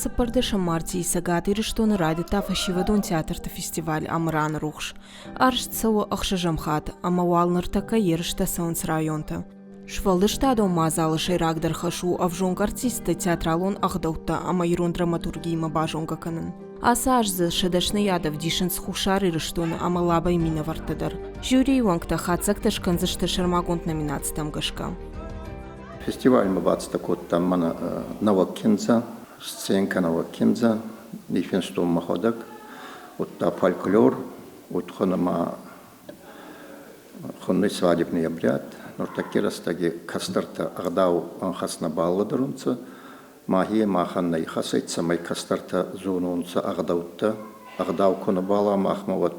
Цыппӕрдӕсӕм мартийы Цӕгат Ирыстоны райдыдта фӕсивӕдон театрты фестиваль Амыраны рухс. Арӕзт цӕуы ӕхсӕзӕм хатт ӕмӕ уал ныртӕккӕ ерыстӕ цӕуынц районты. Сфӕлдыстадон мадзалы сӕйрагдӕр хӕс у ӕвзонг артистты театралон ӕгъдӕуттӕ ӕмӕ ирон драматургиимӕ базонгӕ кӕнын. Ацы аз дзы сӕ дӕсныйад ӕвдисынц Хуссар Ирыстоны ӕмӕ Лабӕйы минӕвӕрттӕ дӕр. Жюрийы уӕнгтӕ хатдзӕгтӕ скӕндзысты сӕрмагонд номинацитӕм гӕсгӕ. Фестивальмӕ бацӕттӕ кодтам мӕнӕ нӕуӕг киндзӕ, сценкӕ нӕуӕг киндзӕ, ниффинстон мӕхуӕдӕг, удта фольклор, удхун ӕма хуннуй свадебный обряд. Нуртӕкки рӕстӕги кӕстӕртӕ ӕгъдау ӕнхӕст нӕбал лӕдӕрунцӕ. Махе махӕн нӕ ихӕс ӕй, цӕмӕй кӕстӕртӕ зононцӕ ӕгъдӕуттӕ. Ӕгъдау ку нӕбал уа махмӕ, уӕд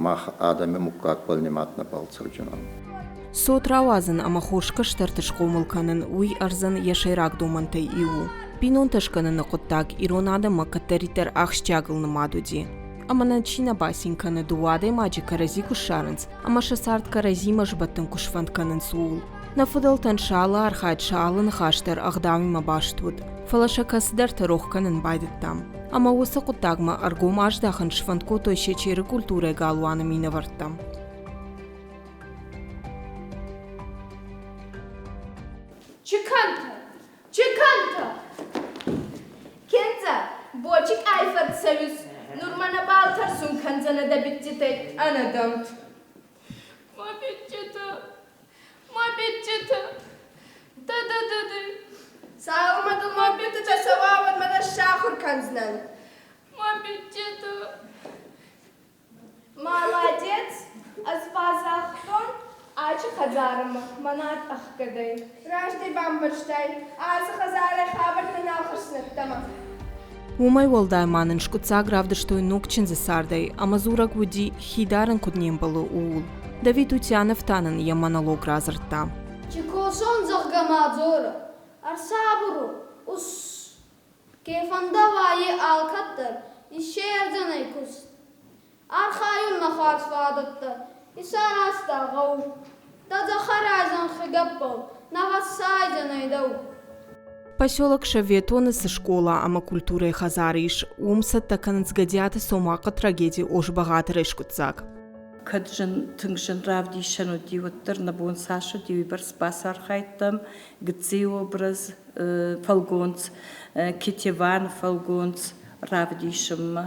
мах адӕми муггагбӕл нимад нӕбал цӕуджинан. Цот рауадзын ӕмӕ хорз кӕстӕрты схъомыл кӕнын уый ӕрдзӕн йӕ сӕйраг домӕнтӕй иу у. Бинонтӕ скӕныны хъуыддаг ирон адӕммӕ кӕддӕриддӕр ахсджиагыл нымад уыди. Ӕмӕ нӕ чи нӕ бацин кӕны, дыууӕ адӕймаджы кӕрӕдзи куы ссарынц ӕмӕ сӕ цард кӕрӕдзимӕ сбӕттын куы сфӕнд кӕнынц, ууыл. Нӕ фыдӕлтӕн сӕ алы архайд, сӕ алы ныхас дӕр ӕгъдауимӕ баст уыд, фӕлӕ сӕ кӕцыдӕртӕ рох кӕнын байдыдтам. Ӕмӕ уыцы хъуыддагмӕ ӕргом аздахын сфӕнд кодтой Сечеры культурӕйы галуаны минӕвӕрттӕ. Чыкантӕ! Чыкантӕ! Кендза, бочик ӕй фӕццӕуис, нур ма нӕбал тӕрсун кӕндзӕнӕ дӕ биттитӕй ӕнӕдӕмт. Ма биттитӕ, ма биттитӕ, да-да-да-да. Цалынмӕ дыл ма биттитӕ цӕуа, уӕдмӕ дӕ сахур кӕндзынӕн. Ма биттитӕ. Молодец! Ӕз ба загътон, ачы хӕдзармӕ мӕнӕт ӕхгӕдӕй. Раст ӕй бамбӕрстай, ацы хӕдзарӕй хабӕрттӕ нал хӕсдзынӕттӕмӕ. Уымӕй уӕлдай ма нын скъуыддзаг равдыстой ног чындзы цардӕй ӕмӕ дзурӕг уыди, хи дарын куыд не мбӕлы, ууыл. Давид Утянов та нын йӕ монолог радзырдта. Чи косон, зӕгъгӕ ма дзоры, ӕрсабыр у, ус. Ке фӕндӕуа, е алкӕддӕр иссердзӕнӕй куст. Архайун мӕ хуарз фадӕттӕ исаразта гъӕу. Дӕ дзӕхӕрай зӕнхи гӕппӕл нӕ фӕссайдзӕнӕй дӕу. Поселок Советоны цы скъола ӕмӕ культурӕйы хӕдзар ис, уым цӕттӕ кӕнынц Гӕдиаты Цомахъы трагеди Ос-Бӕгъатырӕй скъуыддзаг. Кӕд зын, тынг зын равдисӕн уыди, уӕддӕр нӕ бон цас уыди, уыйбӕрц бацархайдтам. Гыццийы образ фӕлгонц, Кетеван фӕлгонц равдисынмӕ,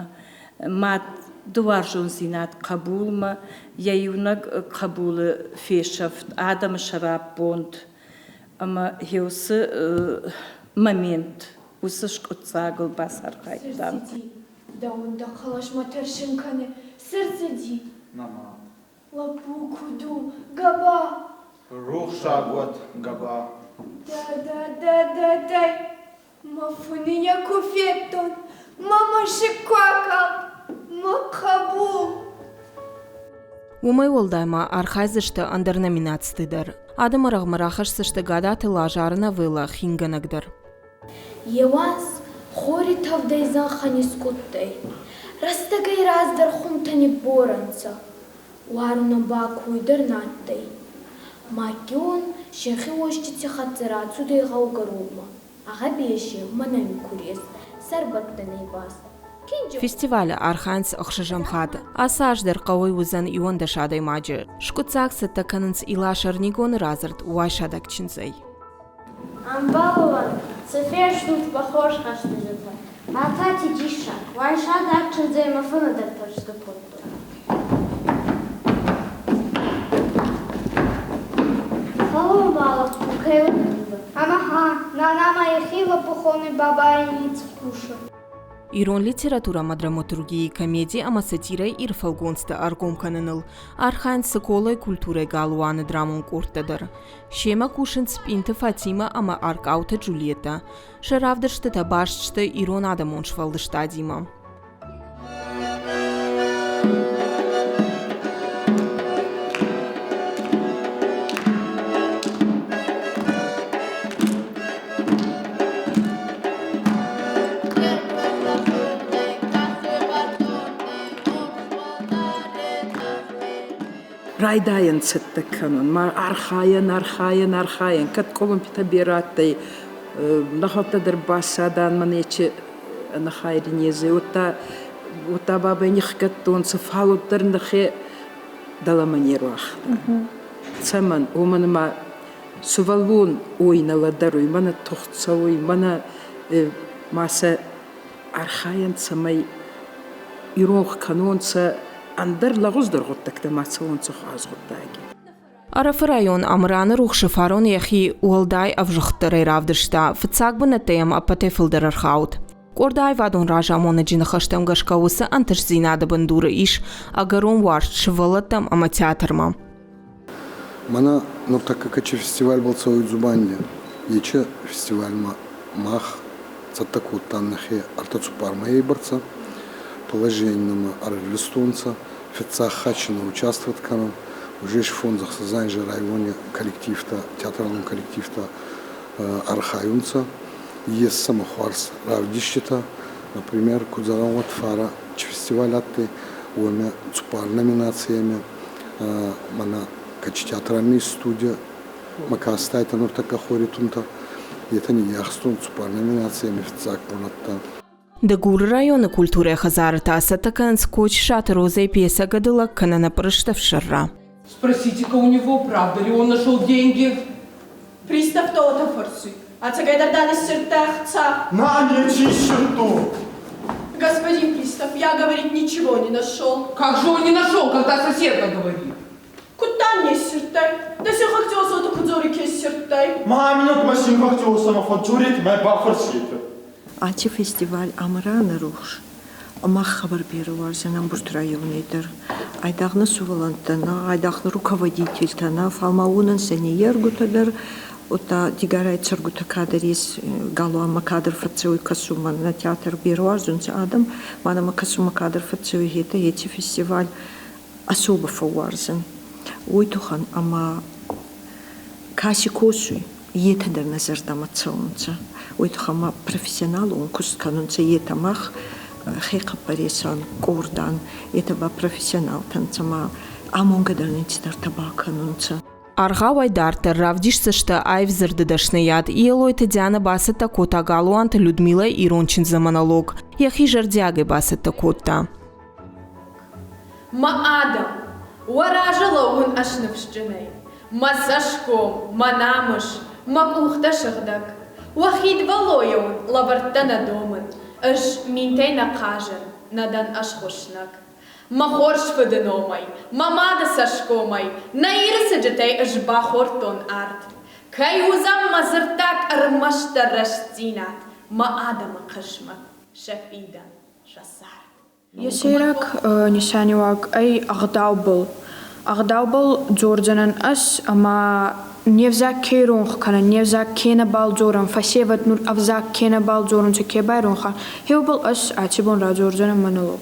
мады уарзондзинад хъӕбулмӕ, йӕ иунӕг хъӕбулы фесӕфт адӕмы сӕраппонд ӕмӕ уыцы момент, уыцы скъуыддзагыл бацархайдтам. Дӕуӕн дӕ хъӕлӕсмӕ тӕрсын кӕны, цы рцыди? Нама. Лӕппу куыд у, Гӕба? Рухсаг уӕд, Гӕба. Да-да-да-да-дай, мӕ фыны йӕ куы федтон, мӕ мӕсыг куы акалд, мӕ хъӕбул. Уымӕй уӕлдай ма архайдзысты ӕндӕр номинациты дӕр. Адӕмы рӕгъмӕ рахӕсдзысты Гадаты Лазары новеллӕ «Хингӕнӕг» дӕр. Еуаз хори тӕвдӕй зӕнхӕ нискъудтӕй. Рӕстӕгӕй раздӕр хумтӕ ниббор ӕнцӕ. Уарунӕн ба куй дӕр нӕ адтӕй. Магкион синхи уосгити хӕццӕ рацудӕй гъӕугӕронмӕ. Ӕ гъӕбеси мӕнӕуи курес, сӕрбӕттӕнӕй баст. Фестивалы архайынц ӕхсӕзӕм хатт. Ацы аз дӕр хъӕуӕй уыдзӕн 11 адӕймаджы. Скъуыддзаг цӕттӕ кӕнынц Илас Ӕрнигоны радзырд Уайсадӕг чындзӕй. Ӕмбалон, цы фестут похож хӕстӕджытӕ? Атати диссаг, уайсадӕг чындзӕй мӕ фыны дӕр тӕрсгӕ кодтон. Фӕлӕуу, кӕй Ага, нана ма йӕхи лӕппу хоны бабайы ницы кусы. Ирон литературӕ ӕмӕ драматургийы комеди ӕмӕ сатирӕйы ир фӕлгонцтӕ ӕргом кӕныныл архайынц Цыколайы культурӕйы галуаны драмон къордтӕ дӕр. Семӕ кусынц Пъинты Фатимӕ ӕмӕ Аркъауты Джульеттӕ. Сӕ равдыстытӕ баст сты ирон адӕмон сфӕлдыстадимӕ. Райдайӕн цӕттӕ кӕнун, ма архайӕн, архайӕн, архайӕн. Кӕд къулумпитӕ берӕ адтӕй, нӕхуӕдтӕ дӕр басадан, ма нечи. ӕнӕхайри незӕй, уӕдта уӕдта бабӕй нихгӕдтонцӕ, фал уӕддӕр нӕхе дӕлӕмӕ не руагъта. Цӕмӕн? Уомӕн ӕма сувӕллон уой нӕ лӕдӕруй, мӕнӕ тугъд цӕуй, мӕнӕ ма сӕ архайӕн, цӕмӕй иронх кӕнонцӕ ӕндӕр лӕгъуздӕр гъуддӕгтӕ ма цӕуонцӕ хуарз гъуддаги. Ӕрӕфы район Амыраны рухсы фарон йӕхи уӕлдай ӕвзыгъддӕрӕй равдыста, фыццаг бынӕттӕ йӕм ӕппӕтӕй фылдӕр ӕрхауд. Къорд аивадон разамонӕджы ныхӕстӕм гӕсгӕ уыцы ӕнтыстдзинады бындуры ис ӕгӕрон уарзт сывӕллӕттӕм ӕмӕ театрмӕ. Мӕнӕ нуртӕккӕ кӕчи фестивальбӕл цӕуй дзубанди. Ечи фестивальмӕ мах цӕттӕ кодтан нӕхе ӕртӕ-цуппар мӕйей бӕрцӕ. Положение нӕмӕ ӕрӕрвистонцӕ, фиццаг хатт нӕ участвовать кӕнӕн. Уже фондзӕхсӕзанзи райони коллективтӕ, театралон коллективтӕ архайунцӕ. Ес сӕмӕ хуарз равдиститӕ. Например, куд зӕгъӕн, уӕд фарӕ чи фестиваль адтӕй, уоми цуппар номинациеми мӕнӕ кӕд театральный студия ма кастайтӕ нуртӕккӕ хори тунтӕ, етӕ ниййахстон цуппар номинациеми фиццаг бунӕттӕ. Дыгуры районы культурӕйы хӕдзары та цӕттӕ кӕнынц Кочысаты Розӕйы пьесӕ «Гӕдылӕг» кӕнӕ «Нӕ пъырыстыф сӕрра». Спросите-ка у него, правда ли он нашел деньги? Пристав то фӕрсуй. Ӕцӕгӕйдӕр дӕ ниссирдта ӕхца? На, не чищу Господин пристав, я, говорит, ничего не нашел. Как же он не нашел, когда соседка говорит? Кудта не ссирдтай? Дӕ синхӕгти уосӕ куд дзори ке ссирдтай? Ма минут мӕ синхӕгти уосӕмӕ фӕдздзорет, мӕ бафӕрсетӕ. Аци фестиваль Амыраны рухс мах хабар берӕ уарзӕн ӕмбурд райони дӕр. Айдагъ нӕ сувӕллӕнттӕ нӕ, айдагъ нӕ руководительтӕ нӕ, фал ма уонӕн сӕ ниййергутӕ дӕр, удта Дигорай цӕргутӕ кадӕр ес галуанмӕ кадӕр фӕццӕуй кӕсунмӕ, нӕ театр берӕ уарзунцӕ адӕм, ма нӕмӕ кӕсунмӕ кадӕр фӕццӕуй етӕ еци фестиваль особо фӕууарзӕн. Уой туххӕн ӕма ка си косуй, етӕ дӕр нӕ зӕрдӕмӕ цӕунцӕ. Уой туххӕн ма профессионалон куст кӕнунцӕ етӕ мах хехъӕппӕресон къордӕн, етӕ ба профессионалтӕ нцӕ ма амонгӕ дӕр нин цидӕртӕ бакӕнунцӕ. Аргъауӕй дарддӕр равдисдзысты аив дзырды дӕсныйад. Елойты Дианӕ бацӕттӕ кодта Галуанты Людмилӕйы ирон чындзы монолог. Йӕхи зӕрдиагӕй бацӕттӕ кодта. Мӕ адӕм, уӕ разы лӕууын ӕз ныфсджынӕй. Мӕ цӕсгом, мӕ намыс, мӕ къухтӕ сыгъдӕг. Уӕ хидвӕллойӕ уын лӕвӕрттӕ нӕ домын, ӕз минтӕй нӕ хъазын, нӕ дӕн ӕз хуыснӕг. Мӕ хорз фыды номӕй, мӕ мады цӕсгомӕй, нӕ Иры сыджытӕй ӕз бахордтон ард. Кӕй уыдзӕн мӕ дзырддаг ӕрмӕстдӕр рӕстдзинад, мӕ адӕмы хъысмӕт, сӕ фидӕн, сӕ цард. Йӕ сӕйраг нысаниуӕг ӕй ӕгъдаубӕл. Ӕгъдаубӕл дзордзӕнӕн ӕз ӕма не взаг ке иронх кӕнӕн, не взаг ке нӕбал дзорӕн, фӕсевӕд нур ӕвзаг ке нӕбал дзорунцӕ, ке байронх ан, еубӕл ӕз аци бон радзордзӕнӕн монолог.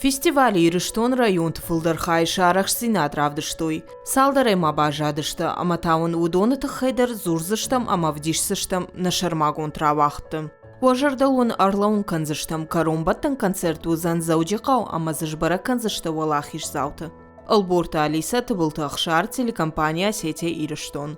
Фестивалы Ирыстон районты фылдӕр хай сӕ арӕхстдзинад равдыстой. Цалдӕрӕй ма баззадысты ӕмӕ та уын уыдоны тыххӕй дӕр дзурдзыстӕм ӕмӕ ӕвдисдзыстӕм нӕ сӕрмагонд рауагъдты. Уӕ зӕрдыл уын ӕрлӕууын кӕндзыстӕм, кӕронбӕттӕн концерт уыдзӕн Дзӕуджыхъӕу ӕмӕ дзы сбӕрӕг кӕндзысты уӕлахиздзауты. Ӕлборты Алисӕ, Тыбылты Ӕхсар, телекомпани Осетия Ирыстон.